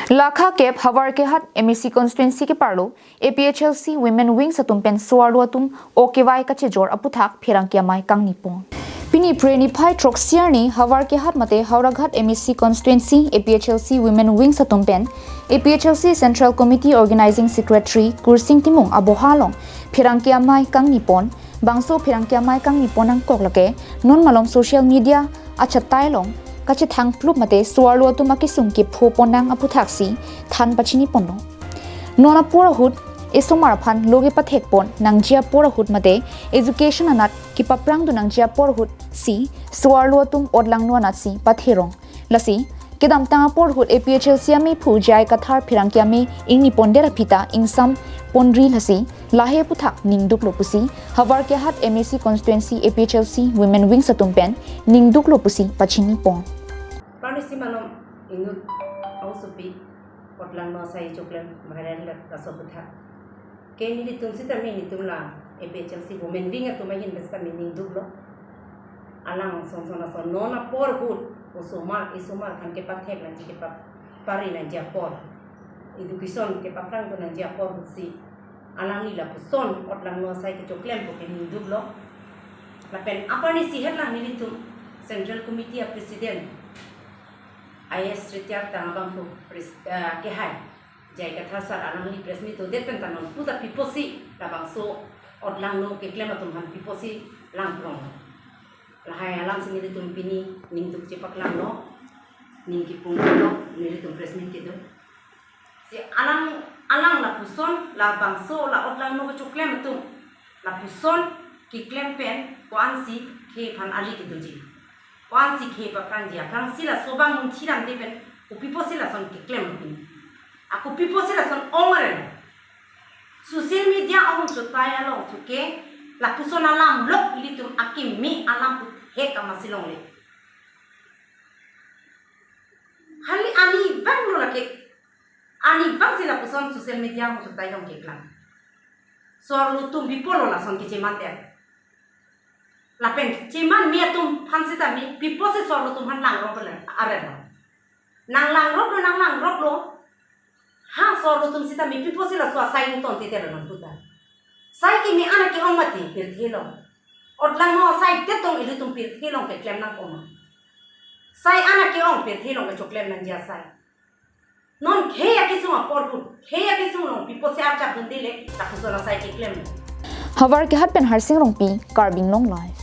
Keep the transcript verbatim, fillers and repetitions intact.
Lakha kep Howraghat M A C constituency keparlo A P H L C Women Wings atum pen so-arlo atum o kevai kachejor aputhak pherangke amei kangni pon. Pini Phre niphai throksi arni Howraghat mate Howraghat M A C constituency A P H L C Women Wings atum pen A P H L C Central Committee Organizing Secretary Kursing Timung aboha along pherangke amei kangni pon. Bangso pherangke amei kangni pon nangkok lake non malom social media achatai along kachethang plup mate so-arlo atum akesung kepho pon nang aputhak si than pachini ponlo. Non apor ahut esomar aphan lo kepathek pon nangji apor ahut mate education anat kepaprang dun nangji apor ahut si so-arlo atum otlangno anat si patherong. Lasi kedamtang apor ahut A P H L C amei phu J I Kathar pherangke amei ingni pondet aphi ta ingsam ponri, lasi lahei aputhak ningduklo pusi Howraghat M A C constituency A P H L C Women Wings atum pen ningduklo pusi pachini pon. Pranisi malom inut ausupi otlangno asai choklem viral laso aputhak ke nelitum sitame nelitum la A P H L C Women Wing atum ahin pen sitame ningduklo. Alang son son ason non apor ahut osomar esomar aphan kepathek nangji kepapari nangji apor, education kepaprang dun nangji apor ahut si alangli lapuson otlangno asai kechoklem pu ke ningduklo. Lapen apar ni sihet lang nelitum Central Committee a President I A S retired tang abang pu pres-, eh, kehai J I Kathar sir alangli press meet dodet pen ta non puta piposi labangso otlangno keklem atum aphan piposi langprong. Lahai alam si nelitum pini ningduk chepaklanglo, ning kipunglo, nelitum press meet kedo. Si alang, alang lapuson labangso la otlangno kechoklem atum lapuson keklem pen ko-an si khei aphan ali kedoji, ko-an si khei paprangji, aphrang si laso abang munthi damde pen kopi apotsi lason keklem pini, a kopi apotsi lason ong arelo. Social media ahung chutai along thuke lapuson alam lok ilitum akimi alam puthek amasi longle. Hali ani bang lo lake, ani bang si lapuson social media ahung chutai along keklang. So-arlo atum bipolo lason kecheman det. Lapen chemanme atum aphan sitame piposi so-arlo atum aphan langrop le arelo. Nang langrop lo, nang langrop lo. Ha so-arlo atum sitame piposi laso asai ington tete lo nang puta. Sai kimi an ake-ong mati pirthe along. Otlangno asai detong ilitum pirthe along keklem nangkok ma. Sai an ake-ong pirthe along kechoklem nangji asai. Non khei akesung apor ahut, khei akesung along piposi archap dundele, lapuson asai keklem. Howraghat pen Harsing Rongpi, Karbi Anglong Live.